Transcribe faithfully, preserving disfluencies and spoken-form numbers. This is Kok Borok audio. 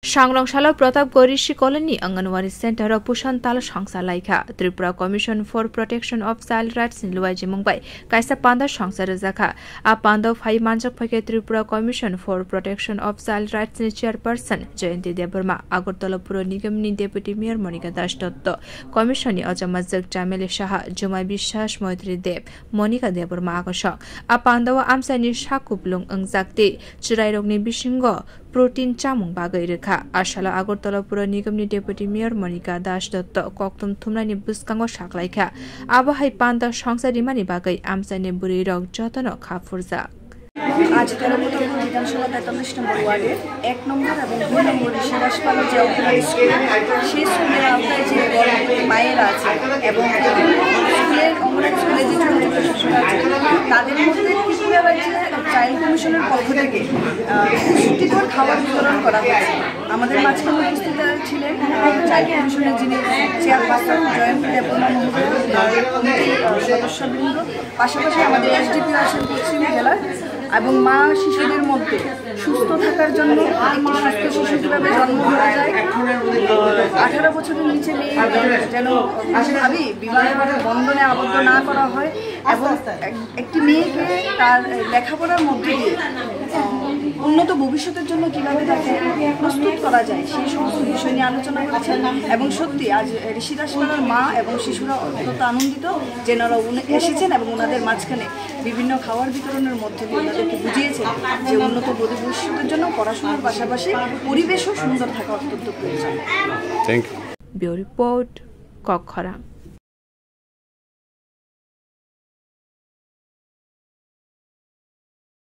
Sangrong salo Pratapgarh Rishi Colony Anganwadi Center o Pushan Tal songsa laikha. Tripura Commission for Protection of Child Rights ni luaijimung bai kaisa panda songsa rwjakha. A panda phai manjak phaikhe Tripura Commission for Protection of Child Rights ni chairperson Jayanti Debbarma, Agartala Puro Nigam ni Deputy Mayor Monika Das Dotto, Commission ni ojamajwk Chameli Saha, Juma Biswas, Moitri Deb, Monika Debbarma agosok. A panda o amchaini sak kuplung wngjak tei chwrairokni bisingo protein chamung bagwi rwkha. A salo Agartala Puro Nigam ni Deputy Mayor Monika Das Dotto kokthum thumnaini bwskango saklaikha. Abo hai panda songsa rimani bagwi amchaini bwrwirok jotono kha phurjak. আজ তেরো নম্বর বিধানসভা তেতাল্লিশ নম্বর ওয়ার্ডে এক নম্বর এবং দুই নম্বর ঋষিরাজপাড়া যে অঙ্গনওয়াড়ি স্কুল, সেই স্কুলের আওতায় যে গর্ভবতী মায়েরা আছে এবং স্কুলের, অঙ্গনওয়াড়ি স্কুলে যে ছোট ছোট শিশুরা আছে, তাদের মধ্যে ত্রিপুরা রাজ্যে চাইল্ড কমিশনের পক্ষ থেকে, আহ, পুষ্টিকর খাবার বিতরণ করা হয়েছে। আমাদের মাঝখানে উপস্থিত ছিলেন, আহ, চাইল্ড কমিশনের যিনি চেয়ারপারসন জয়ন্ত দেববর্মা মহোদয়, তার কমিটির, আহ, সদস্যবৃন্দ, পাশাপাশি আমাদের এসডিপিও আছেন পশ্চিম জেলার, এবং মা শিশুদের মধ্যে সুস্থ থাকার জন্য একটি সুস্থ শিশু কীভাবে জন্ম দেওয়া যায়, আঠারো বছরের নিচে মেয়ে যেন কোনোভাবেই বিবাহ বন্ধনে আবদ্ধ না করা হয় এবং এক-, একটি মেয়েকে তার লেখাপড়ার মধ্য দিয়ে, আহ, উন্নত ভবিষ্যতের জন্য কীভাবে তাকে প্রস্তুত করা যায়, সেই সমস্ত বিষয় নিয়ে আলোচনা করেছেন। এবং সত্যি আজ ঋষিরাজপাড়ার মা এবং শিশুরা অত্যন্ত আনন্দিত যে এনারা উনি এসেছেন এবং ওনাদের মাঝখানে বিভিন্ন খাবার বিতরণের মধ্য দিয়ে ওনাদেরকে বুঝিয়েছেন যে উন্নত ভবিষ্যতের জন্য পড়াশোনার পাশাপাশি পরিবেশও সুন্দর থাকা অত্যন্ত প্রয়োজন। Thank you. Bureau Report, Kokkhorang.